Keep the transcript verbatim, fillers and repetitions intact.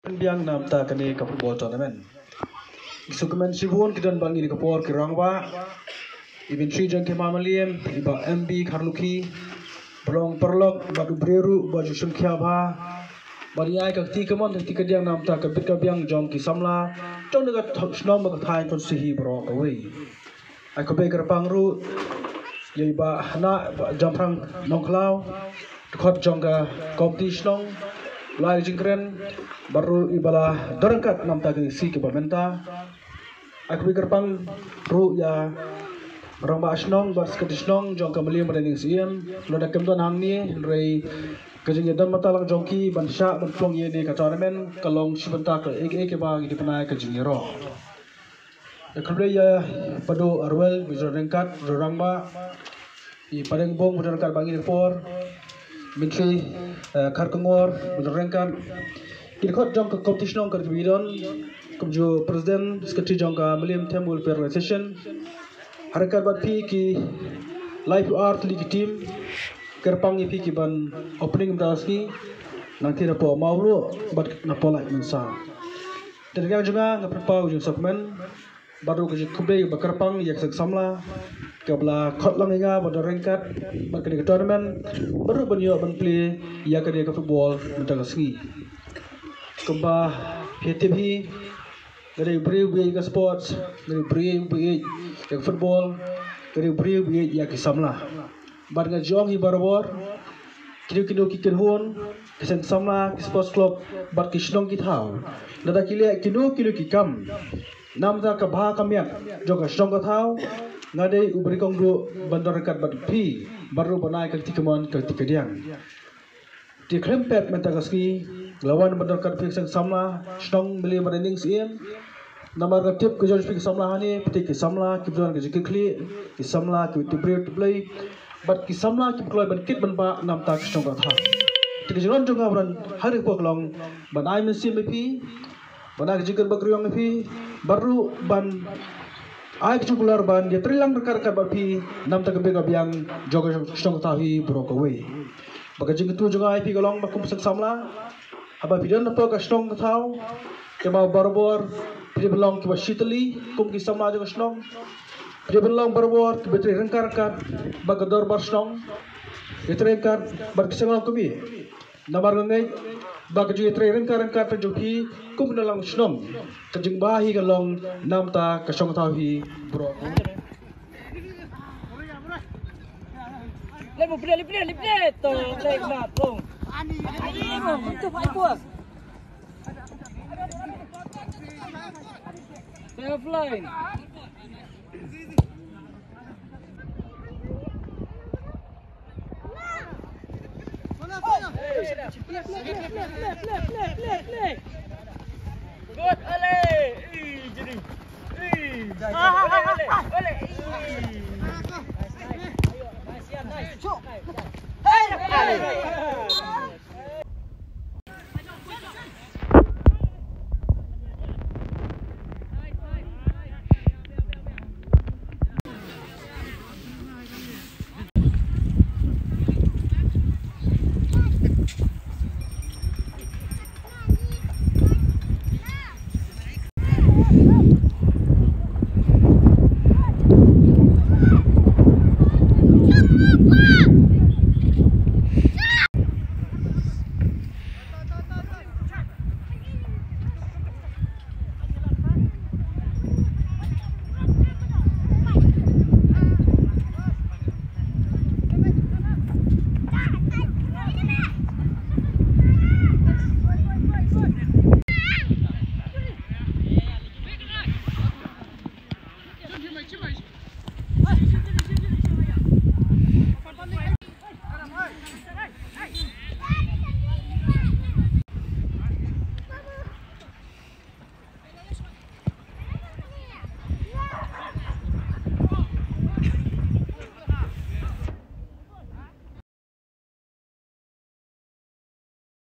Biang namta kane ka football tournament. Ki sngewkmen shibun ki don bad ngi ha kane ka por ki rangbah. I Myntri jong ki Hima Mylliem, i Bah M B Kharlukhi, ba long paralok bad u briew ruh ba ju shim khia bha. Bad ïa ka kti kamon ka kti kadiang namta ka bit ka biang jong ki samla jong ka shnong bad ka thaiñ constituency baroh kawei. Ai khublei kyrpang ruh ïa i Bah Hana, Bah Jamphrang Nongkhlaw, dkhot jong ka komiti shnong, Blai Jingkren, bad ruh i ba la don ryngkat namta ki sngi kiba mynta. Ai khublei kyrpang ruh ïa rangbah shnong bad sekretari shnong jong ka Mylliem Riding Syiem, lada kim don hangne hynrei ka jingïadon bynta lang jong ki ban shah ban pynlong ïa kane ka tournament ka long shi bynta ka ei ei kaba ngi dei ban ai ka jingïaroh. Ïa khublei ïa Pado Arwel, ba ju don ryngkat, ba ju don rangbah, i Padeng Bong, ba ju don ryngkat bad ngi ha kane ka por, Myntri, eh, Kharkongor, ba ju don ryngkat, ki dkhot jong ka komiti shnong ka dei ba don, kum ju president, secretary jong ka Mylliem Them Welfare Organization, ha ryngkat bad phi ki laiphew ar tylli ki team, kyrpang ïa phi ki ban opening mynta ka sngi, nangta napoh Mawlai bad napoh Laitumkhrah. Te na ka liang jong nga nga pynpaw ka jingsngewkmen bad ruh ka jingkhublei ba kyrpang ïa ka seng samla kaba la khot lang ïa nga ban don ryngkat bad kane ka tournament bad ruh ban ïoh ban plie ïa kane ka football mynta ka sngi. Kumba phi tip hi, nga dei u briew ba ïeit ïa ka sports, nga dei u briew ba ïeit ïa ka football, nga dei u briew ba ïeit ïa ki samla. Bad nga ju ong hi barabor, kino kino ki kynhun, ki seng samla, ki sports club bad ki shnong ki thaw, lada ki leh kino kino ki kam namta ka bha ka miat jong ka shnong ka thaw, nga dei u ba nyngkong ruh ban don ryngkat bad phi bad ruh ban ai ka kti kamon ka kti kadiang. Te khlem pep mynta ka sngi la wan ban don ryngkat phi ka seng samla shnong Mylliem Riding Syiem. Namar nga tip ka jong phi ki samla hangne, phi tip ki samla kiba don ka jingkitkhlieh, ki samla kiba tip briew tip Blei bad ki samla kiba kloi ban kit ban bah namta ka shnong ka thaw. Te ka jingwan jong nga ba don ha kane ka por ka long ban ai mynsiem ïa phi, ban ai ka jingkyrmen bakyrïong ïa phi bad ruh ban ai ka jingkular ban ïatrei lang ryngkat ryngkat bad phi namta ka bit ka biang jong ka shnong ka thaw hi baroh kawei. Bad ka jingkyntu jong nga ïa phi ka long ba kum seng samla, haba phi don hapoh ka shnong ka thaw, te ma barabor phi dei ban long kiba shitylli kum ki samla jong ka shnong. Phi dei ban long barabor kiba trei ryngkat ryngkat bad ka dorbar shnong, ïatrei ryngkat bad ki seng longkmie. Namar nga ngeit ba ka jingïatrei ryngkat ryngkat jong phi kum ki nongïalam shnong, ka jingbha hi ka long namta ka shnong ka thaw hi baroh. Lipit, lipit, lipit. To, lipit na, tong. Ani, mo, tu pai ko. Offline.